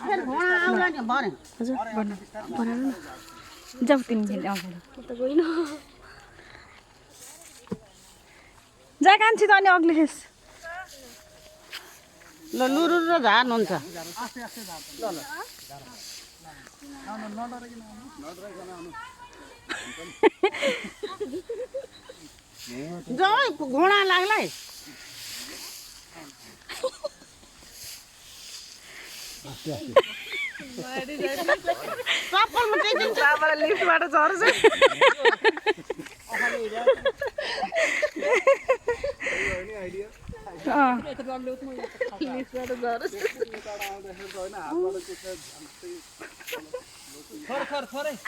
हजुर बनाउनु न जाऊ तिमी फेरि अगाडि त गइन जा कान्छी त अनि अग्ली खेस ल लुरु र झार्न हुन्छ जाऊ घोडा लाग्लाई चप्पलमा टेकिन्छ बाबाले लिफ्टबाट झर्छ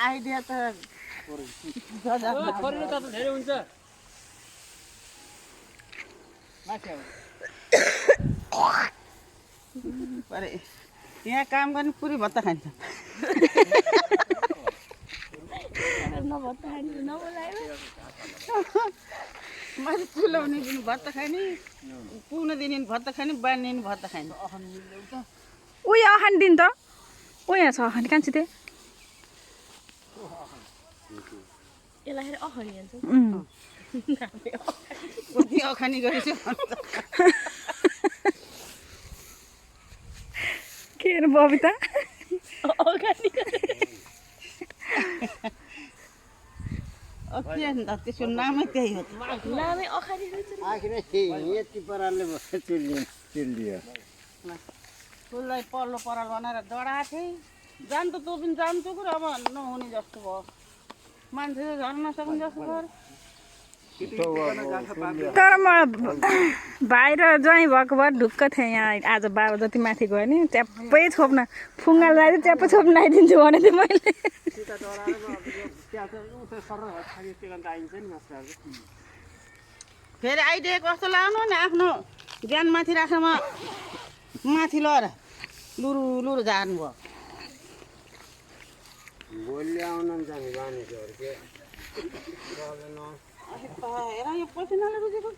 आइडिया त धेरै हुन्छ यहाँ काम गर्ने पुरी भत्ता खान्छ मैले चुलाउने दिन भत्ता खाने पुग्न दिने भत्ता खाने बाँध्ने भत्ता खाने उयो अखानी दिन त ऊ यहाँ छ अखानी कान्छी थिएँ यसलाई अखनी हान्छ कति अखानी गरेछ के अरे बबिता के अन्त त्यसको नामै त्यही हो नामै अखनी यति पाराले चिल्लियो फुललाई पल्लो पराल बनाएर डढाएको थिएँ जान त तँ पनि जान्छु कुरो अब नहुने जस्तो भयो मान्छे झर्न नसक्ने जस्तो भयो तर म भाइ र ज्वाइँ भएको भएर ढुक्क थिएँ यहाँ आज 12 जति माथि गयो नि ट्याप्पै छोप्न फुङ्गा लगाएर ट्याप्पै छोप्न लगाइदिन्छु भने थिएँ मैले फेरि आइडिया कस्तो लाउनु नि आफ्नो ज्यान माथि राखेमा माथि लगेर लुरु लुरु झार्नु भयो बोली आउन जाने मानिसहरू के हेर यो पसिनाले रुचेको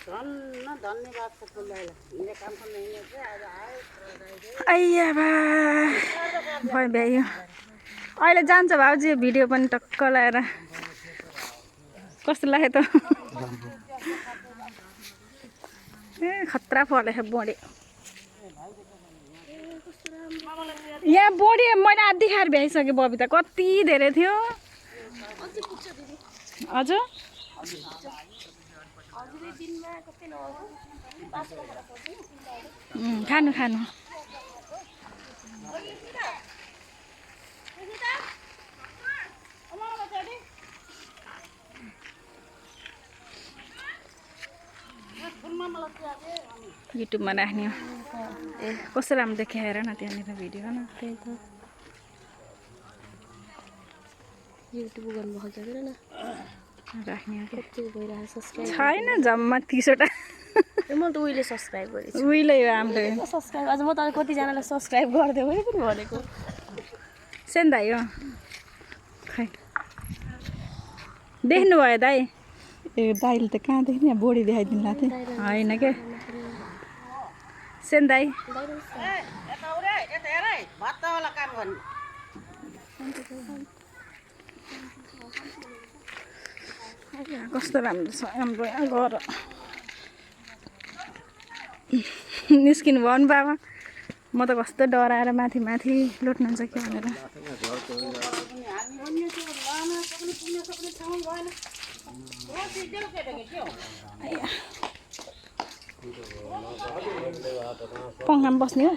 धन्न धन्यवाद छ फुललाई हिँडे काम गर्न हिँडेको चाहिँ आज आयो आइया भयो भ्यायो अहिले जान्छ भाउजी भिडियो पनि टक्क लगाएर कस्तो लाग्यो त ए खतरा फलेछ बोडी यहाँ बोडी मैले आधी खाएर भ्याइसकेँ बबिता कति धेरै थियो हजुर खानु खानु युट्युबमा राख्ने हो ए कस्तो राम्रो देखियो हेर न त्यहाँनिर भिडियो न त्यही त युट्युब गर्नु खोजेर न राख्ने हो कति भइरहेको सब्सक्राइब छैन जम्मा 30वटा म त उहिले सब्सक्राइब गरेको छु उहिले हो हाम्रो सब्सक्राइब अझ म त कतिजनालाई सब्सक्राइब गरिदियो भने पनि भनेको सेन दाइ हो खै देख्नुभयो दाइ ए दाइले त कहाँ देख्ने बोडी देखाइदिनु भएको थियो होइन के सेन दाइ यता उरे यता हेर है भत्तावाला काम गर्ने कस्तो राम्रो छ हाम्रो यहाँ घर निस्किनु भयो नि बाबा म त कस्तो डराएर माथि माथि लुट्नुहुन्छ के भनेर पङ्खामा बस्ने हो